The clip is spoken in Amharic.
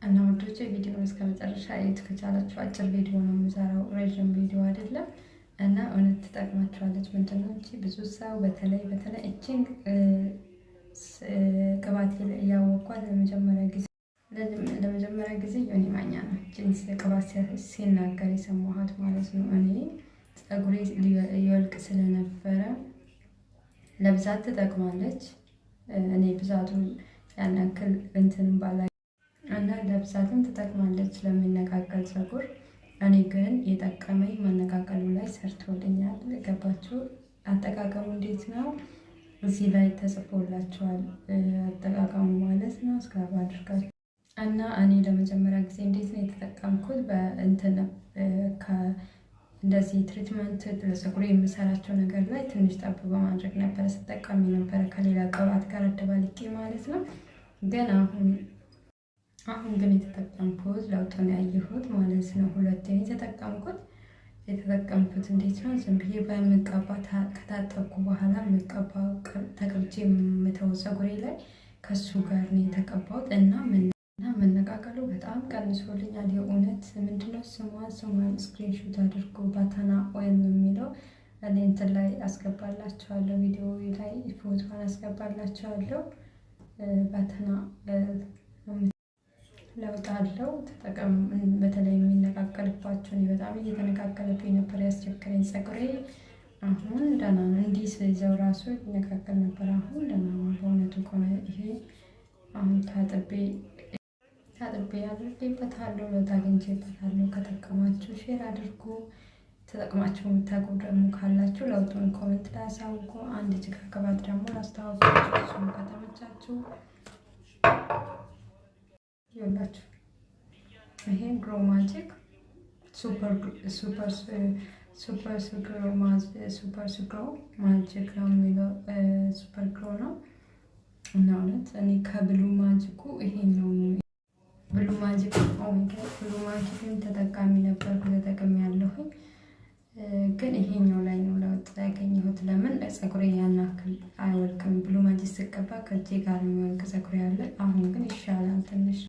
እና ውዶቼ ቪዲዮውን እስከ መጨረሻ እዩት ከቻላችሁ። አጭር ቪዲዮ ነው የምሰራው፣ ረዥም ቪዲዮ አይደለም። እና እውነት ትጠቅማችኋለች። ምንድነው እንጂ ብዙ ሰው በተለይ በተለይ እችን ቅባት እያወኳት ለመጀመሪያ ጊዜ ዮኒ ማኛ ነው እችን ቅባት ሲናገር የሰማኋት ማለት ነው። እኔ ፀጉሬ ሊወልቅ ስለነበረ ለብዛት ትጠቅማለች። እኔ ብዛቱን ያን ያክል እንትን ባላ እና ለብዛትም ትጠቅማለች ለሚነቃቀል ፀጉር። እኔ ግን የጠቀመኝ መነቃቀሉ ላይ ሰርቶልኛል። ገባችሁ? አጠቃቀሙ እንዴት ነው? እዚህ ላይ ተጽፎላችኋል አጠቃቀሙ ማለት ነው። Scrub አድርጋችሁ እና እኔ ለመጀመሪያ ጊዜ እንዴት ነው የተጠቀምኩት? በእንትን እንደዚህ treatment ለፀጉሬ የምሰራቸው ነገር ላይ ትንሽ ጠብ በማድረግ ነበረ ስጠቀም የነበረ፣ ከሌላ ቅባት ጋር አደባልቄ ማለት ነው። ግን አሁን አሁን ግን የተጠቀምኩት ለውጡን ያየሁት ማለት ነው። ሁለቴን የተጠቀምኩት እንዴት ነው? ዝም ብዬ በምቀባ፣ ከታጠብኩ በኋላ የምቀባ፣ ተቀብቼ የምተው ፀጉሬ ላይ ከሱ ጋር ነው የተቀባሁት እና መነቃቀሉ በጣም ቀንሶልኛል። የእውነት ምንድነው ስሟን screenshot አድርጎ ባታና oil ነው የሚለው። እኔ እንትን ላይ አስገባላችኋለሁ፣ ቪዲዮ ላይ ፎቶን አስገባላችኋለሁ። ባታና ለውጥ አለው። ተጠቀም። በተለይ የሚነቃቀልባቸው፣ እኔ በጣም እየተነቃቀለብኝ ነበር ያስቸገረኝ ፀጉሬ። አሁን ደህና ነው። እንዲህ ስይዘው ራሱ ይነቃቀል ነበር። አሁን ደህና ነው። በእውነቱ ከሆነ ይሄ አሁን ታጥቤ ታጥቤ አድርጌበታለሁ። ለውጥ አግኝቼበታለሁ። ከጠቀማችሁ share አድርጉ። ተጠቅማችሁ የምታውቁ ደግሞ ካላችሁ ለውጡን comment ላይ አሳውቁ። አንድ ጭቃ ቅባት ደግሞ ላስተዋውቃችሁ። እሱም ከተመቻችሁ ይኸውላችሁ ይሄ Grow Magic super super super super grow magic ነው የሚለው፣ super grow ነው። እና እውነት እኔ ከ Blue Magic ኩ ይሄኛው ነው። Blue Magic፣ oh my God፣ Blue Magic ን ተጠቃሚ ነበርኩ፣ ተጠቅሜ ያለሁኝ፣ ግን ይሄኛው ላይ ነው ለውጥ ያገኘሁት። ለምን ፀጉሬ ያን ያክል አይወልቅም። Blue Magic ስቀባ ከእጄ ጋር የሚወልቅ ፀጉሬ ያለ፣ አሁን ግን ይሻላል ትንሽ።